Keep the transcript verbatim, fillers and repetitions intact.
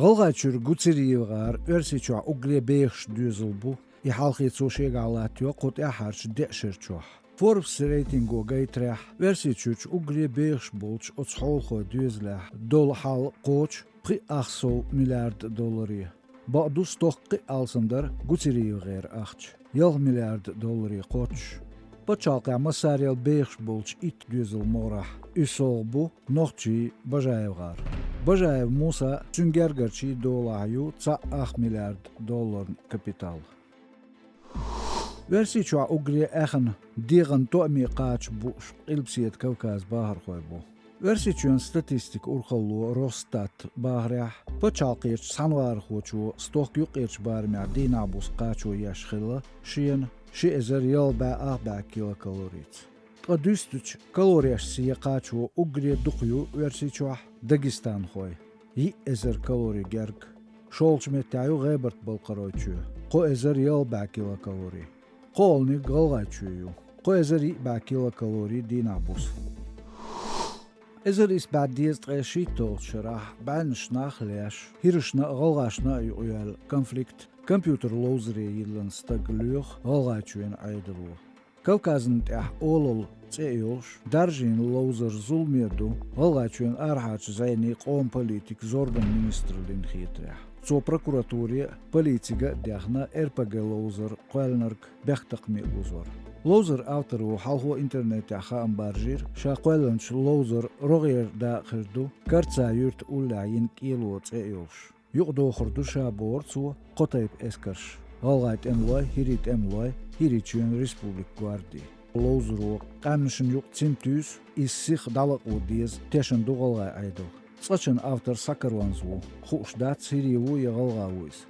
ГӀалгӀайчуьра ГуцериевгӀар Оьрсийчохь уггаре бехаш доьзал бу. И хьалхе цо шегахь латтайо кху тӀаьххьарчу деа шарчохь. Forbes рейтинго гайтарехь, Оьрсийчуьрчу уггаре бехаш болчу оцу хьолахойн доьзалехь долу хьал кхочу пхи ах сов миллиард долларе. Бакъду, стохка кхин а алсамдара ГуцериевгӀеран ахча, ялх миллиард долларе кхоччуш. Пачхьалкхехь массарел бехаш болчу итт доьзалан могӀарехь уьссалгӀа бу нохчийн БажаевгӀар. Бажаев Муса, цуьнан гергарчийн долахь ю цхьаъ ах миллиард долларна капитал. Оьрсийчохь уггаре аьхна дегӀан тоаме кхача бууш Къилбаседа Кавказан бахархой бу. Оьрсийчоьнан статистикан урхалло Росстат бахарехь, пачхьалкхерчу цхьаьнавахархочо стохка юккъерчу барамехь дийнахь-буса кхачо еш хилла шена ши эзар ялх бӀе ах бӀе килокалорица. Ткъа дуьстича калореш схьакхачо уггаре дукха ю Оьрсийчохь дагестанхой, йиъ эзар калори герга. ШолгӀачу меттехь ю ГӀебарта-Балкхаройчоь, кхо эзар ялх бӀе килокалори. КхоалгӀаниг ГӀалгӀайчоь ю, кхо эзар йиъ бӀе килокалори дийнахь-буса. Эзар исс бӀе дезткъе шийтталгӀачу шарахь бӀеннаш нах а леш, хӀирашна а, гӀалгӀашна а юкъайоьлла конфликт компьютер ловзаре йиллина стаг лоьху ГӀалгӀайчоьнан Ӏедало. Кавказна тӀехь олалла цӀе а йолуш, даржийна ловзар зуламе ду, ГӀалгӀайчоьнан арахьарчу зӀенийн къоман политикан зорбанан министраллина хетарехь. Цо прокуратуре а, полицига а дехна РПГ ловзар кхоьллинарг бехктакхаме озор. Ловзаран авторо хьалхо интернетехь хаам баржийра, ша кхоьллинчу ловзаран рогӀера дакъа хир ду Карца юьртан уллехь йина кӀело цӀе а йолуш. Юкъадохур ду ша, бохура цо, кхо тайпа эскарш: гӀалгӀайн тӀемалой, хӀирийн тӀемалой, ХӀирийчоьнан республикан гварди. Ловзаро къаьмнашна юкъа цим туьйсу, иза сиха дӀалакъо деза тешна ду гӀалгӀайн Ӏедал. Цкъачунна автор сакаронза ву, хууш дац, хӀири ву я гӀалгӀа ву иза.